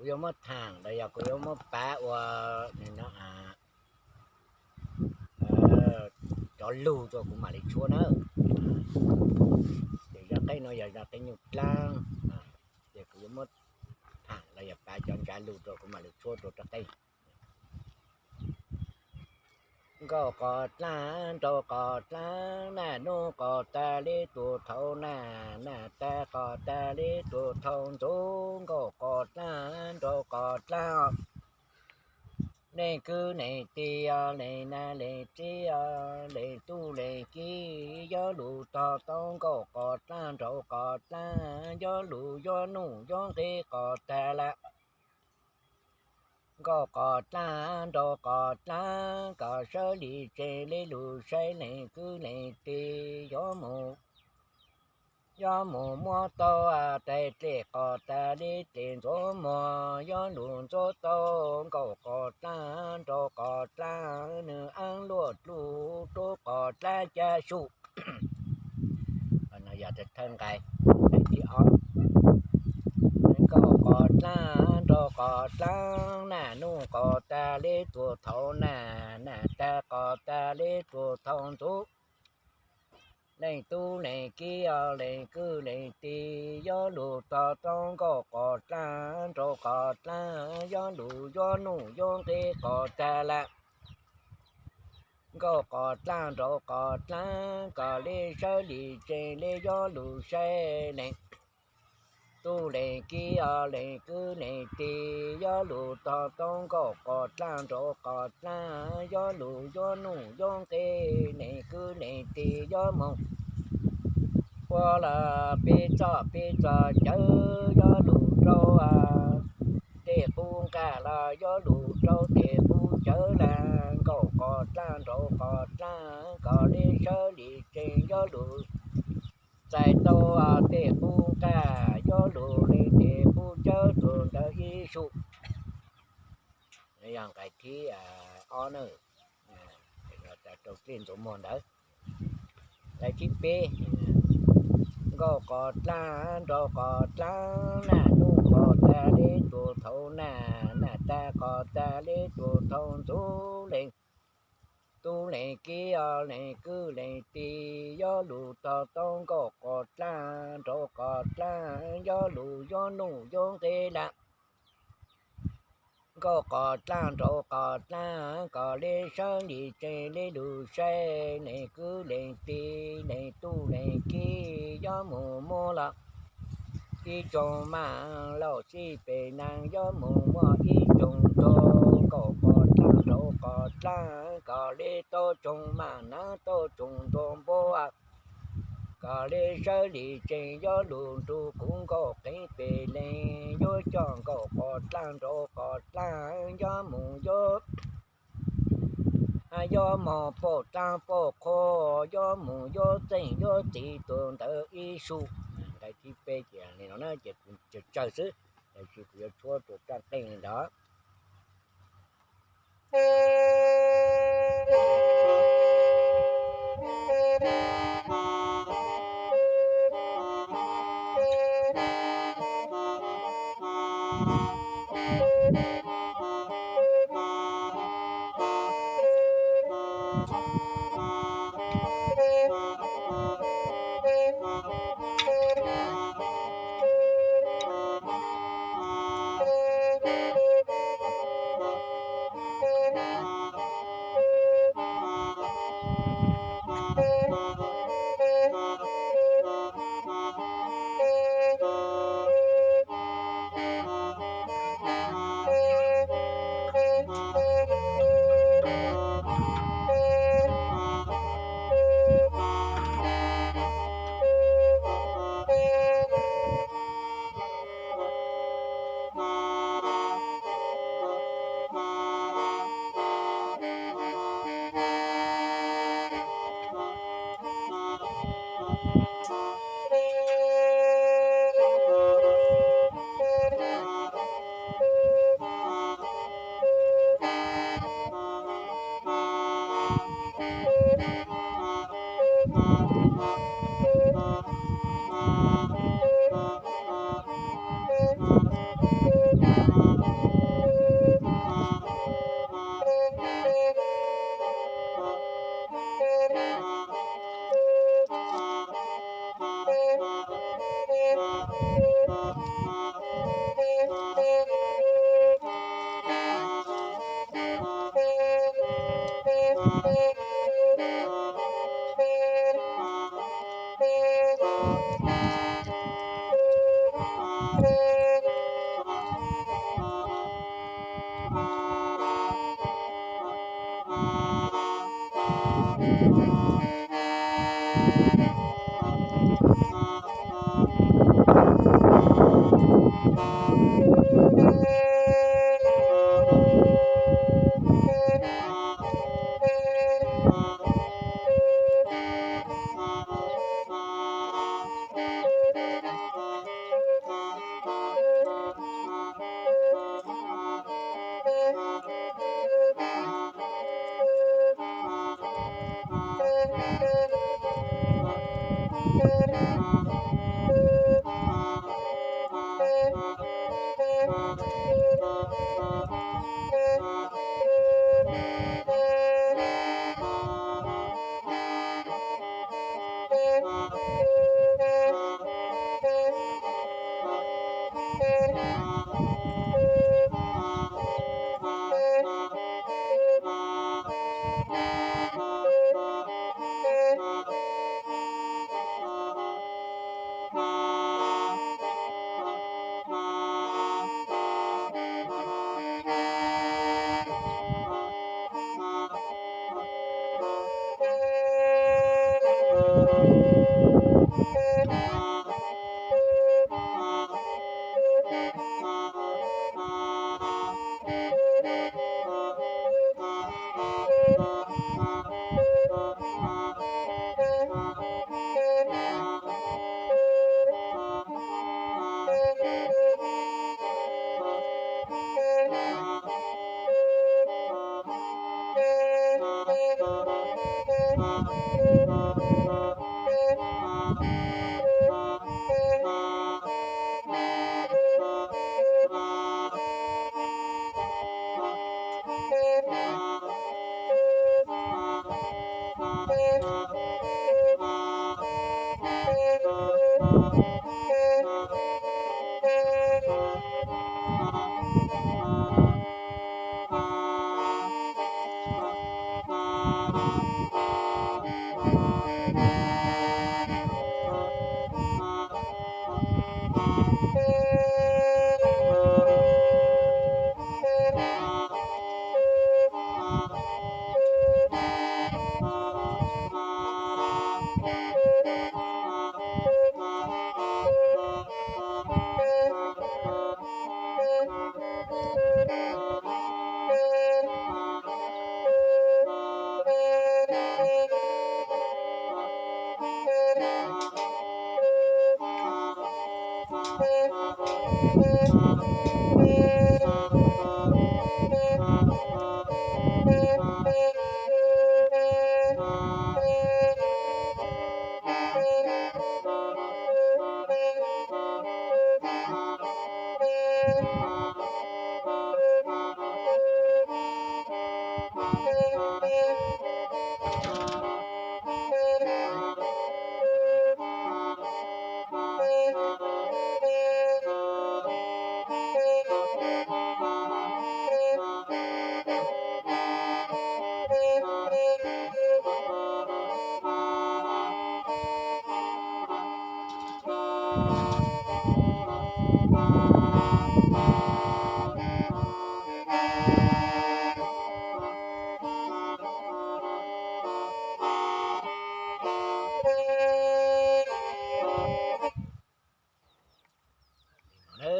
Kuv yuav muab tham los yog kuv yuav muab pav ua no, cov lug rau kuv mam li tshuab na. Ces zaj qeej no yog zaj qeej nyuj dlaab, ces kuv yuav muab tham los yog pav cov ntsav lug rau kuv mam li tshuab rau raj qeej. Nkauj qos dlaab nraug qos dlaab, naj nub qos tag li tus thau naj, naj tag qos tag li tus thau ntxuv, nkauj qos dlaab nraug qos dlaab. Leej kwv leej tij, leej nab leej txiv, leej tub leej kiv, yuav lug tog tau nkauj qos dlaab nraug qos dlaab, yuav lug yuav nuj yuav nqi qos tag lawm. Nkauj qos dlaab nraug qos dlaab, kom sawv li tsees li lug saib leej kwv leej tij, yuav mus, yuav mus muab tau tais dlej qos tag li dlej ntxuav muag, yuav lug ntxuav tau nkauj qos dlaab nraug qos dlaab, nwg aab luaj dlug rua qos dlaab ca sum. Yog thawj nqai, nqai thib ob. Nkauj qos dlaab nraug qos dlaab, naj nub qos tag li tus thau naj, naj tag qos tag li tus thau ntxuv. Leej tub leej kiv, leej kwv leej tij, yuav lug tog tau nkauj qos dlaab nraug qos dlaab, yuav lug yuav nuj yuav nqi qos tag lawm. Nkauj qos dlaab nraug qos dlaab, kom li sawv li tsees li yuav lug saib leej tub leej kiv, leej kwv leej tij, yuav lug tog tau nkauj qos dlaab nraug qos dlaab, yuav lug yuav nuj yuav nqi, leej kwv leej tij yuav moog ua lawm peb txoj peb txoj cawv, yuav lug rau tej qub nqaj los yuav lug rau tej qub cawv lawm. Nkauj qos dlaab nraug qos dlaab, kom li sawv li tsees yuav lug txais tau tej qub nqaj, yuav lug li tej qub cawv tuaj ntawm ib sum. Yog nqai thib ob na, rau dlej ntxuav muag ntawd. Nqai thib peb. Nkauj qos dlaab nraug qos dlaab, naj nub qos tag li tus thau naj, naj tag qos tag li tus thau ntxuv. Leej tub leej kiv, leej kwv leej tij, yuav lug tog tau nkauj qos dlaab nraug qos dlaab, yuav lug yuav nuj yuav nqi lawm. Nkauj qos dlaab nraug qos dlaab, kom li sawv li tsees li lug saib leej kwv leej tij, leej tub leej kiv, yuav moog muab lawm ib tsoom maj lauj xij peb neeg, yuav moog muab ib tsoom ntuag. Nkauj qos dlaab nraug qos dlaab, kom li tau tsoom maj nab tau tsoom ntuag npua, kom li sawv li tsees yuav lug nrug kuv nkauj qeev peb leeg, yuav coj nkauj qos dlaab nraug qos dlaab, yuav moog yuav, yuav moog pauj dlaab pauj qhua, yuav moog yuav txeej yuav txiv tuaj ntawm ib sum. Nqai thib peb ces li no na, ces kuv tsawg tsawg xwb, tab sis kuv yuav tshuab rau raj qeej li ntawd.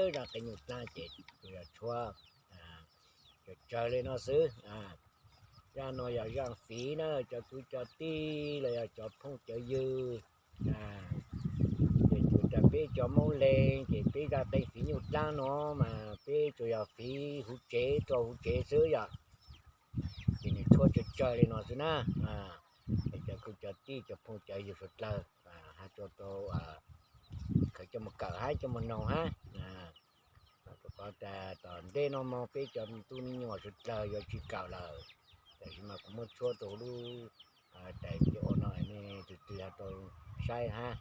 Zaj qeej nyuj dlaab ces tsuas yog tshuab tsawg tsawg li no xwb. Zaj no yog zaj fiv na, cov kwv cov tij los yog cov phooj cov ywg, ces tsuas tas peb cov Moob Leeg ces peb zaj qeej fiv nyuj dlaab no mas peb tsuas yog fiv huv tsev rau huv tsev xwb yom. Ces nws tshuab tsawg tsawg li no xwb na. Cov kwv cov tij cov phooj cov ywg suav dlawg, has tso rau khaws coj mus kawm hab coj mus noog hab. Rau qhov tas tom ntej no mog peb cov tub me nyuam suav dlawg yuav tsis kawm lawm, tab sis mas kuv muab tshuab rau lub tais video no, nej tus twg ho tau saib hab,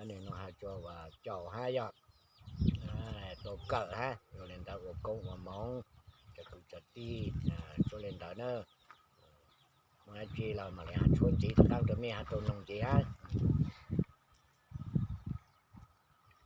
nim no has tso uas caum hab yog tau kawm hab. Yog li ntawd ua koob ua moov cov kwv cov tij, tshuab li ntawd na. Muaj dab tsi los mam li has tshuab ntxiv rov qaab rau mej ho tau noog ntxiv hab.